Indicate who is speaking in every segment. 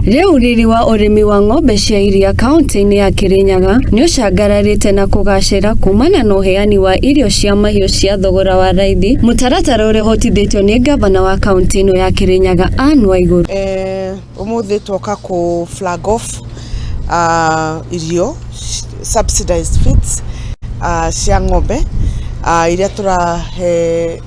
Speaker 1: Rĩu riri wa ũrĩmi wa ng'ombe cia iria kaunti-inĩ ya Kirinyaga nĩũcangararĩte na kũgacĩra kumana na ũheani wa irio cia mahiũ cia thogora wa raithi, mũtaratara ũrĩa ũhotithĩtio nĩ ngavana wa kaunti ĩno ya Kirinyaga Anne Waiguru.
Speaker 2: Umuthi twoka ku flag off irio subsidized feeds cia ng'ombe iria tũrahe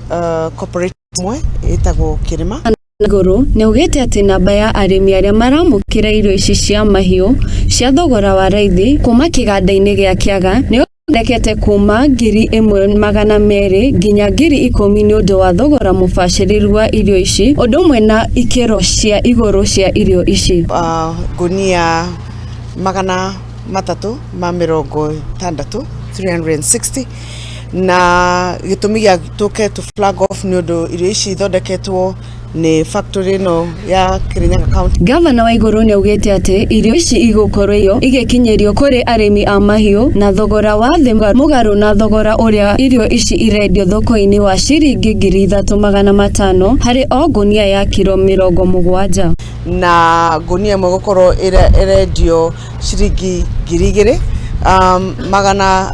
Speaker 2: cooperative ĩmwe ĩtagwo Kĩrĩma.
Speaker 1: Waiguru nĩaugĩte atĩ namba ya arĩmi arĩa maramũkĩra irio ici cia mahiũ cia thogora wa raithi kuma kĩganda-inĩ gĩa Kĩaga nĩyongererekete kuma 1,200 nginya 10,000 nĩũndũ wa thogora mũbacĩrĩru wa irio ici ũndũ ũmwe na ikĩro cia igũrũ cia irio ici.
Speaker 2: Ngunia 360, 360, na gĩtũmi gĩa tũke tũ flag off nĩ ũndũ irio ici ithondeketwo nĩ factory ĩno ya Kirinyaga County.
Speaker 1: Gavana Waiguru nĩaugĩte atĩ irio ici igũkorwo igĩkinyĩrio kũrĩ arĩmi a mahiũ na thogora wa thĩ mũgarũ na thogora ũrĩa irio ici irendio thoko-inĩ wa ciringi 3,500 harĩ o ngunia ya kiro 70.
Speaker 2: Na ngunia ĩmwe gũkorwo ĩrendio ciringi 2,900.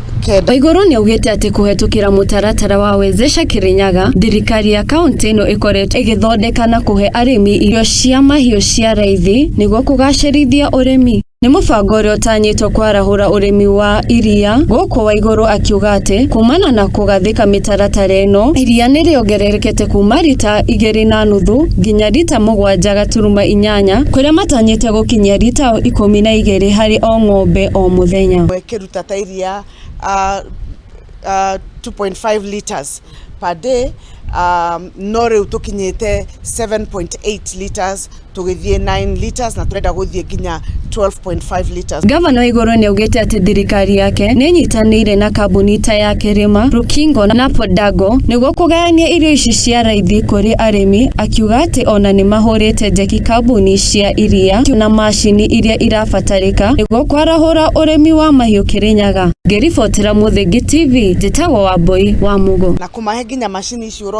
Speaker 1: Waiguru nĩaugĩte atĩ kũhetũkĩra mũtaratara wa Wezesha Kirinyaga, thirikari ya kaunti ĩno ĩkoretwo ĩgĩthondeka na kũhe arĩmi irio cia mahiũ cia raithi nĩguo kũgacĩrithia ũrĩmi. Nĩ mũbango ũrĩa ũtanyĩtwo kwarahũra ũrĩmi wa iria gũkũ Waiguru akiuga atĩ kumana na kũgathĩka mĩtaratara ĩno, iria nĩrĩongererekete kuma rita 2.5 nginya rita 7.8 kũrĩa matanyĩte gũkinyia rita 12 harĩ o ng'ombe o mũthenya.
Speaker 2: Ĩkĩruta ta iria 2.5 liters per day, no rĩu tũkinyĩte 7.8 liters, tũgĩthiĩ 9 liters, na tũrenda gũthiĩ nginya 12.5 liters.
Speaker 1: Gavana Waiguru nĩaugĩte atĩ thirikari yake nĩĩnyitanĩire na kambuni ta ya Kĩrĩma, Rukingo na Podago nĩguo kũgayania irio ici cia raithi kũrĩ arĩmi, akiuga atĩ ona nĩmahũrĩte njeki kambuni cia iria na macini iria irabatarĩka nĩguo kwarahũra ũrĩmi wa mahiũ Kirinyaga. Ngĩribotera Mũthingi TV, njĩtagwo Wambui wa Mugo.
Speaker 2: Na kũmahe nginya macini ici ũrona.